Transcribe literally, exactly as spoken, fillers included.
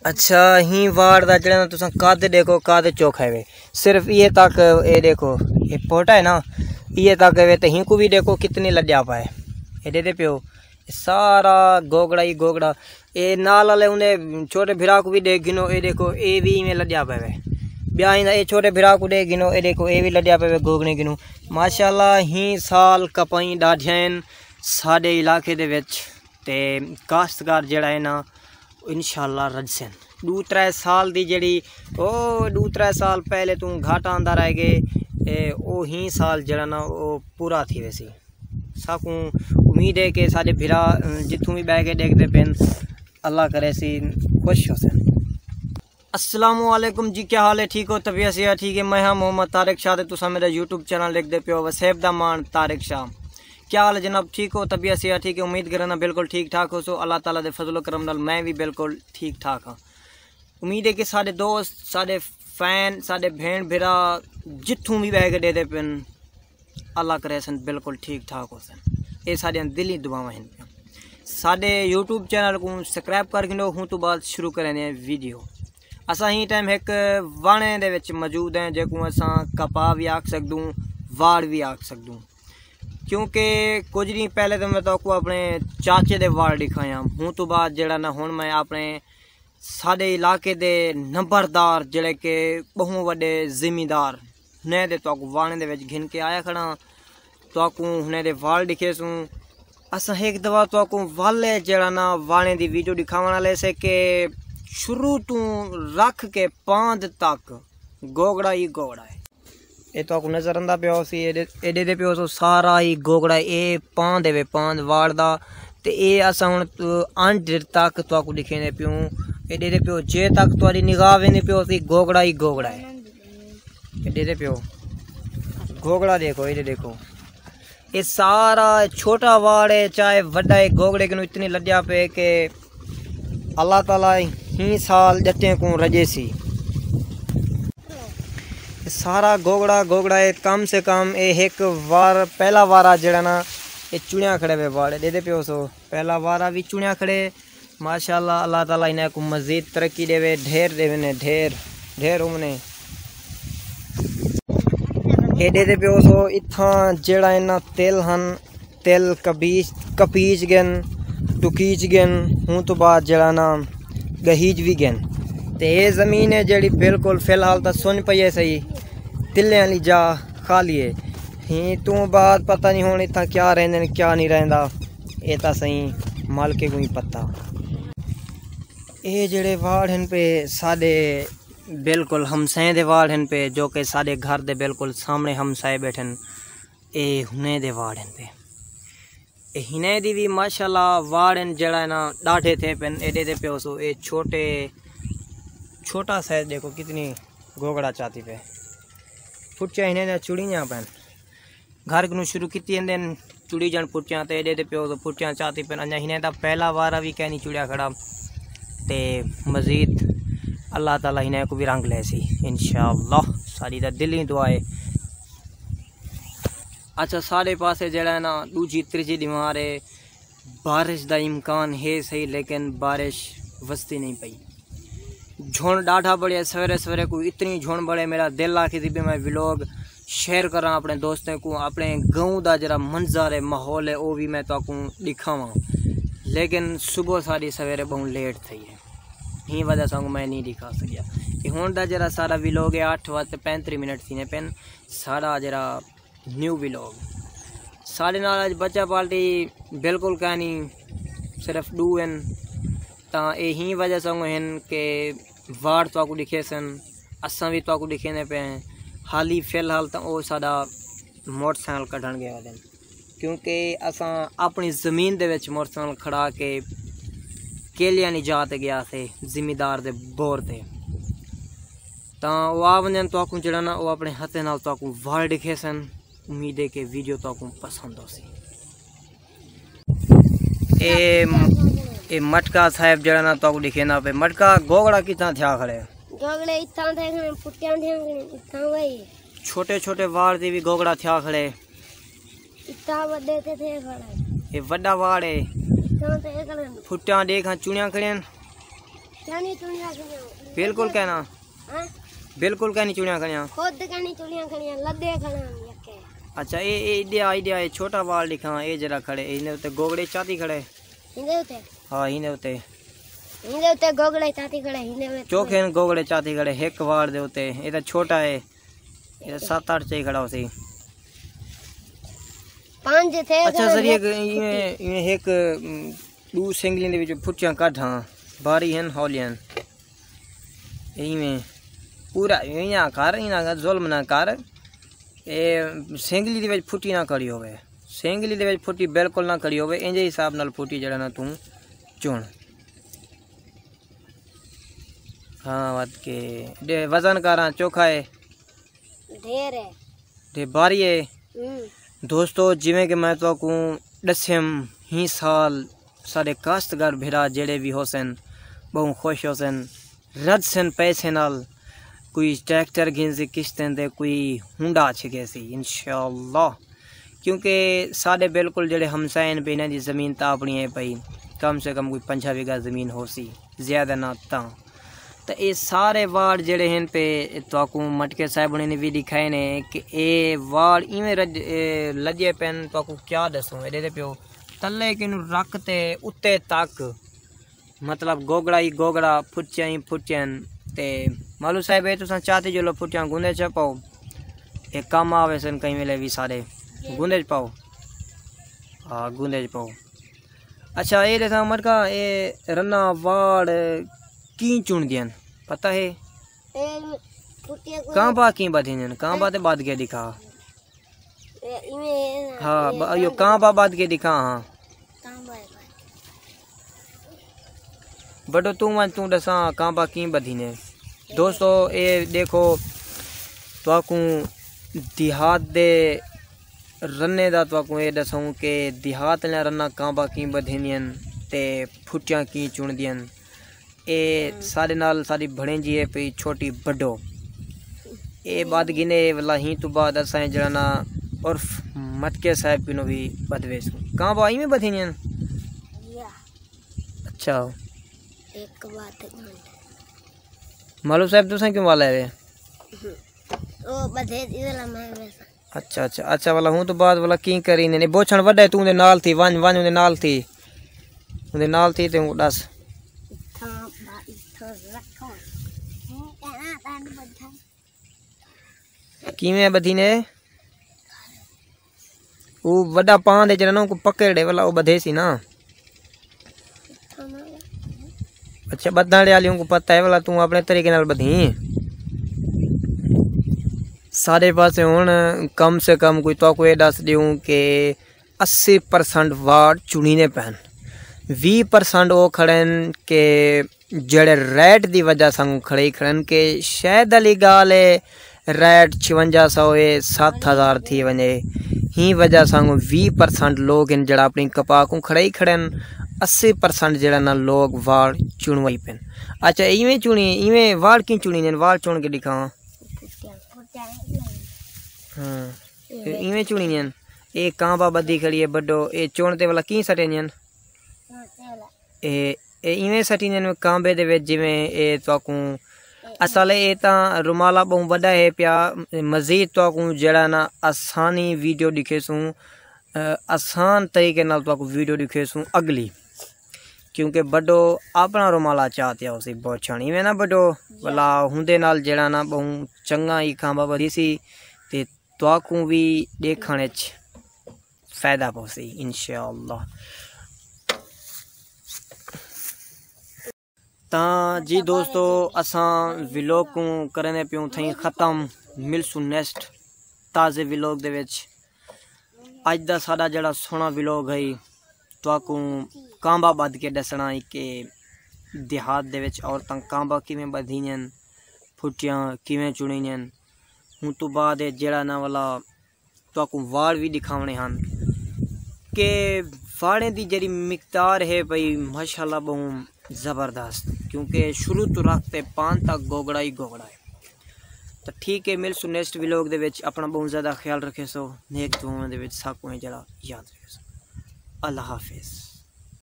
اچھا، ہی واڑ دا جڑا نا تساں قد ڈیکھو، قد چوکھا ہے۔ صرف یہ تک، اے ڈیکھو، یہ پوٹا ہے نا، یہ تک ہے تے ہی کو بھی ڈیکھو کتنی لڈیا پائے۔ اے دے دے پیو، سارا گوگڑا ہی گوگڑا۔ اے نال والے انہیں چھوٹے بھرا کو بھی ڈیکھ گھنو، اے ڈیکھو، اے بھی ایویں لڈیا پائے۔ بیا ہی اے چھوٹے بھرا کو ڈیکھ گھنو، اے ڈیکھو، اے بھی لڈیا پائے گوگڑے گھنو۔ ماشاءاللہ، ہی سال کپائیں ڈاڈھیاں ہن ساڈے علاقے دے وچ۔ تے کاشتکار جڑا ہے نا، انشاءاللہ رجسن۔ ڈو ترے سال دی جڑی، او ڈو ترے سال پہلے توں گھاٹا آندا رہ گئے، اے او ہی سال جڑا نا، او پورا تھی ویسی۔ ساکوں امید ہے کہ ساڈے بھرا، جتھوں بھی بہ کے ڈیکھدے پن، اللہ کرے سی خوش ہو سن۔ السلام علیکم جی، کیا حال ہے؟ ٹھیک ہو؟ طبیعت صحت ٹھیک ہے؟ میں ہاں محمد طارق شاہ تے تساں میرا یوٹیوب چینل ڈیکھدے پیو، وسیب دا مان طارق شاہ۔ کیا حال ہے جناب؟ ٹھیک ہو؟ طبیعت صحت ٹھیک ہے؟ امید کرنا بالکل ٹھیک ٹھاک ہو سو۔ اللہ تعالیٰ دے فضل و کرم نال میں بھی بالکل ٹھیک ٹھاک ہاں۔ امید ہے کہ ساڈے دوست، ساڈے فین، ساڈے بھین بھرا جتھوں بھی بہ کے ڈیدے پن، اللہ کرے سن بالکل ٹھیک ٹھاک ہو سن۔ اے ساڈیاں دلی دعاواں ہن پیاں۔ ساڈے یوٹیوب چینل کو سبسکرائب کر گھنو، ہوں تو بعد شروع کریں دے ویڈیو۔ اساں ہی ٹائم ایک وانے دے وچ موجود ہیں، جے کو اساں کپا بھی آکھ سکدوں، واڑ بھی آکھ سکدوں۔ کیونکہ کچھ دن پہلے تو میں تو کو اپنے چاچے دے واڑ دکھایا ہوں، تو بعد جڑا نہ ہن میں اپنے ساڈے علاقے دے نمبردار جڑے کہ بہوں وڈے زمیندار ہنے دے تہاکوں وانے دے وچ گھن کے آیا کھڑا۔ تہاکوں ہنے دے وال ڈکھے سوں۔ اساں ہک دفعہ تہاکوں والے جڑا نا وانے دی ویڈیو ڈکھاون والے سے کہ شروع توں رکھ کے پاند تک گوگڑا ہی گوگڑا ہے۔ اے تہاکوں نظر آندا پیا ہوسی، ایڈے ایڈے دے پیو سو سارا ہی گوگڑا، اے پاند ہے وے پاند واڑ دا۔ تے اے اساں ہن انڈ تک تہاکوں ڈکھیندے پیوں۔ ایڈے دے پیو جے تک تہاڈی نگاہ ویندی پیو سی گوگڑا ہی گوگڑا ہے۔ ایڈے دے پیو گوگڑا دیکھو، ایڈے دیکھو۔ اے سارا چھوٹا واڑ ہے، چاہے وڈا ہے، گوگڑے کنوں اتنی لڈیا پے کہ اللہ تعالیٰ ہی سال جٹیں کوں رجے سی۔ اے سارا گوگڑا، گوگڑا ہے، کم سے کم اے ہک وار، پہلا وارا جڑا نا، اے چڑیاں کھڑے وے واڑ، دے دے پیو سو، پہلا وارا بھی چڑیاں کھڑے۔ ماشاءاللہ، اللہ تعالیٰ انہیں کو مزید ترقی دے وے، ڈھیر دے وے نے، ڈھیر، ڈھیر ہونے۔ ایڈے دے پیو سو، اتھاں جیڑا انہاں تل ہن، تل کبیج، کپیج گن، ٹکیج گن، ہوں تو بعد جیڑا نا گہیج بھی گن۔ تے اے زمین ہے جیڑی بالکل فی الحال تاں سن پئی ہے صحیح، تلے والی جا خالی ہے۔ ہی توں بعد پتہ نہیں ہن اتھاں کیا رہندے نے، کیا نہیں رہندا، اے تاں صحیح مالکے کو ہی پتہ۔ اے جیڑے واڑ ہن پے ساڈے بالکل ہمسائیں دے واڑ ہن پے، جو کہ ساڈے گھر دے بالکل سامنے ہمسائے بیٹھن۔ اے ہنے دے واڑ ہن پے۔ اے ہنے دی وی ماشاءاللہ واڑ ہن، جیڑا ہے نا ڈاڈھے تھے پن۔ ایڈے دے پیو سو، اے چھوٹے، چھوٹا سائز دیکھو کتنی گوگڑا چاتی پے۔ پھٹیاں ہنے دیاں چڑیاں پن۔ گھر کنوں شروع کیتی ہن چڑی جان پھٹیاں، تے ایڈے دے پیو سو پھٹیاں چاتی پن۔ انجا ہنے دا پہلا وارا وی کہنی چڑیا کھڑا۔ تے مزید اللہ تعالیٰ ہنے کو بھی رنگ لے سی انشاءاللہ۔ ساری دا دلی دعا ہے۔ اچھا، ساڈے پاسے جیڑا ہے نا، ڈوجھی تریجھی دیوار ہے، بارش دا امکان ہے صحیح، لیکن بارش وسدی نہیں پئی۔ جھنڈ ڈاڈھا بڑے، سویرے سویرے کوئی اتنی جھنڈ بڑے، میرا دل آکھے سی بھی میں ولاگ شیئر کراں اپنے دوستیں کو، اپنے گاؤں دا جڑا منظر ہے، ماحول ہے، او بھی میں تاکوں دکھاواں۔ لیکن صبح ساڈی سویرے بہوں لیٹ تھئی ہے، ہی وجہ سانگوں میں نہیں دکھا سکیا۔ تے ہن دا جڑا ساڈا ولاگ ہے، اٹھ وج تے پینتری منٹ تھینے پن۔ ساڈا جڑا نیو ولاگ۔ ساڈے نال اج بچہ پارٹی بالکل کائنی، صرف ڈو ہن۔ تاں اے ہی وجہ سانگوں ہن کہ واڑ تہاکوں ڈکھیسن، اساں وی تہاکوں ڈکھیندے پئے ہیں۔ حالی فی الحال تاں او ساڈا موٹر سائیکل کڈھن گئے ودن، کیونکہ اساں اپنی زمین دے وچ موٹر سائیکل کھڑا کے کیلیاں نی جا تے گیا سے، زمیندار دے بور تے۔ تاں او آ ونجن تہاکوں جیڑھا نا، او اپݨے ہتھیں نال تہاکوں وال ݙکھیسن۔ امید ہے کہ ویڈیو تہاکوں پسند ہوسی۔ اے، اے مٹکا صاحب جیڑھا نا تہاکوں ݙکھیندا پئے۔ مٹکا، گوگڑا کتھاں تھیا کھڑے؟ گوگڑے اتھاں تھے کھڑے، پٹیاں تھیاں کھڑے، اتھاں وہی۔ چھوٹے چھوٹے وال تے وی گوگڑا تھیا کھڑے۔ اتھاں وݙے تے تھے کھڑے۔ اے وݙا وال ہے۔ اتھاں تھے کھڑے۔ پٹیاں ݙیکھاں چوڑیاں کھڑے۔ کہنی چنیاں کھڑیاں؟ بالکل کہنا۔ ہاں؟ بالکل کہنی چنیاں کھڑیاں؟ خود کہنی چنیاں کھڑیاں، لدے کھڑے ہم یکے۔ اچھا، اے، اے ایڈیا، ایڈیا، اے چھوٹا وال ݙکھاں، اے جڑا کھڑے، ایندے اتے گوگڑے چاتی کھڑے۔ ایندے اتے؟ ہاں، ایندے اتے۔ ایندے اتے گوگڑے چاتی کھڑے، ایندے اتے۔ چوکھے ہن گوگڑے چاتی کھڑے، ہک وال دے اتے، اے تاں چھوٹا ہے، اے تاں ست اٹھ چائی کھڑا ہوسی۔ پنج تھے اچھا، ذریعے ایویں، ایویں ہک، ام، ݙو سنگلیں دے وچوں پھٹیاں کڈھ ہاں، باری ہن، ہولی ہن۔ ایویں پورا ایویں نہ کر، اینا ظلم نہ کر۔ اے سنگلی دے وچ پھٹی نہ کھڑی ہووے۔ سنگلی دے وچ پھٹی بالکل نہ کھڑی ہووے، اینجے حساب نال پھٹی جڑا نہ توں چن۔ ہاں، ودھ کے۔ ݙے وزن کراں چوکھا ہے۔ ڈھیر ہے۔ تے باری ہے۔ ہوں۔ دوستو، جیویں کہ میں تہاکوں ݙسیم، ہی سال ساݙے کاشتکار بھرا جیڑھے وی ہوسن، ٻہوں خوش ہوسن، رڄسن پیسے نال، کوئی ٹریکٹر گھنسی قسطیں تے، کوئی ہونڈا چھکیسی انشاءاللہ۔ کیونکہ ساݙے بالکل جیڑھے ہمسائے ہن پئے، انہاں دی زمین تاں اپݨی ہے پئی، کم سے کم کوئی پنجاہ ویگھہ زمین ہوسی، زیادہ نہ تاں۔ تاں اے سارے واڑ جیڑھے ہن پئے، تہاکوں مٹکے صاحب ہوݨیں نے وی ݙکھائے نے کہ اے واڑ ایویں رڄ-، اے لڄے پئن، تہاکوں کیا ݙسوں، اے ݙیہدے پیو تلے کنوں رکھ تے اتے تک، مطلب گوگڑا ہی گوگڑا، پھٹیاں ہی پھٹیاں ہن۔ تے مالو صاحب، اے تساں چاتی جلو پھٹیاں گوندے چ پاؤ، اے کم آویسن کہیں ویلے وی سارے۔ گوندے چ پاؤ۔ ہاں، گوندے چ پاؤ۔ اچھا، اے ݙساں مٹکا، اے رنا واڑ کیں چݨدین؟ پتہ ہے؟ اے پھٹیاں کوں کانبا کیں ٻدھیندن؟ کانبا تے ٻدھ کے ݙکھا۔ اے ایویں ہے نا، ہاں، اے ب-، ایو کانبا۔ کانبا ٻدھ کے ݙکھا، ہاں۔ کانبا ہے بھائی۔ بڈو توں ونڄ، توں ݙساں کانبا کیں ٻدھیندے۔ دوستو، اے ݙیکھو، تہاکوں دیہات دے رنے دا تہاکوں اے ݙسوں کہ دیہات آلیاں رنا کانبا کیں ٻدھیندین تے پھٹیاں کیں چݨدین۔ اے ہوں۔ ساݙے نال ساݙی بھݨیجی ہے پئی چھوٹی بڈو۔ اے ہوں۔ ٻدھ گھنے ولا، ہیں توں بعد اساں جیڑھا نا عرف مٹکے صاحب کنوں وی ٻدھویسوں۔ کانبا ایویں ٻدھیندین؟ یا۔ اچھا۔ ہک بات گھنٹ۔ مالو صاحب، تساں کیوں والا ہے؟ او ٻدھے دی ولا میں ویسا۔ اچھا، اچھا، اچھا، ولا ہوں توں بعد ولا کیں کریندے نے؟ بوچھݨ وݙا ہے، توں دے نال تھی، ونڄ، ونڄ اوندے نال تھی۔ اوندے نال تھی تے اوں ݙس۔ اتھاں با-، اتھاں رکھو۔ ہوں، کہنا تاں ٻدھا۔ کیویں ٻدھیندے؟ او وݙا پاند ہے جیڑھا نا، اونکوں پکڑ ݙے ولا، او ٻدھیسی نا۔ اچھا، ٻدھݨ آلیاں کوں پتہ ہے ولا، توں اپݨے طریقے نال ٻدھیں۔ ساݙے پاسے ہݨ کم سے کم کوئی تہاکوں اے ݙس ݙیوں کہ اسی پرسنٹ واڑ چݨیندے پئن، ویہہ پرسنٹ او کھڑن کہ جیڑھے ریٹ دی وجہ سانگوں کھڑے ہی کھڑن کہ شاید آلی ڳالھ ہے، ریٹ چھونجا سو ہے، ست ہزار تھی ونڄے۔ ہیں وجہ سانگوں ویہہ پرسنٹ لوگ ہن جیڑھا اپݨی کپاہ کوں کھڑے ہی کھڑن، اسی پرسنٹ جیڑھا نا لوگ واڑ چݨوائی پئن۔ اچھا، ایویں چݨی، ایویں واڑ کیں چݨیندن؟ واڑ چݨ کے ݙکھاؤ۔ ہاں۔ اے ایویں چݨیندن۔ اے کانبا ٻدھی کھڑی ہے بڈو، اے چݨ تے ولا کیں سٹیندن؟ اے، اے ایویں سٹیندن کانبے دے وچ جیویں اے تہاکوں، اصل اے تاں رومالا ٻہوں وݙا ہے پیا، مزید تہاکوں جیڑھا نا آسانی ویڈیو ݙکھیسوں، آسان طریقے نال تہاکوں ویڈیو ݙکھیسوں اڳلی، کیونکہ بڈو اپݨا رومالا چا تے ہوسی بوچھݨ، ایویں نا بڈو؟ ولا ہوندے نال جیڑھا نا ٻہوں چنڳا ہی کانبا ٻدھیسی تے تہاکوں وی ݙیکھݨ اچ فائدہ پوسی انشاءاللہ۔ تاں جی دوستو، اساں ولاگ کوں کریندے پیوں تھئیں ختم، ملسوں نیکسٹ تازے ولاگ دے وچ۔ اڄ دا ساݙا جیڑھا سوہݨا ولاگ ہئی، تہاکوں کانبا ٻدھ کے ݙسݨا ہئی کہ دیہات دے وچ عورتاں کانبا کیویں ٻدھیندین، پھٹیاں کیویں چݨیندین۔ ہوں توں بعد اے جیڑھا نا ولا تہاکوں واڑ وی ݙکھاوݨے ہن کہ واڑیں دی جیڑھی مقدار ہے بھئی ماشاءاللہ ٻہوں زبردست، کیونکہ شروع توں رکھ تے پاند تک گوگڑا ہی گوگڑا ہے۔ تاں ٹھیک ہے، ملسوں نیکسٹ ولاگ دے وچ، اپݨا ٻہوں زیادہ خیال رکھیسو، نیک دعاواں دے وچ ساکوں ہے جیڑھا یاد رکھیسو۔ اللہ حافظ۔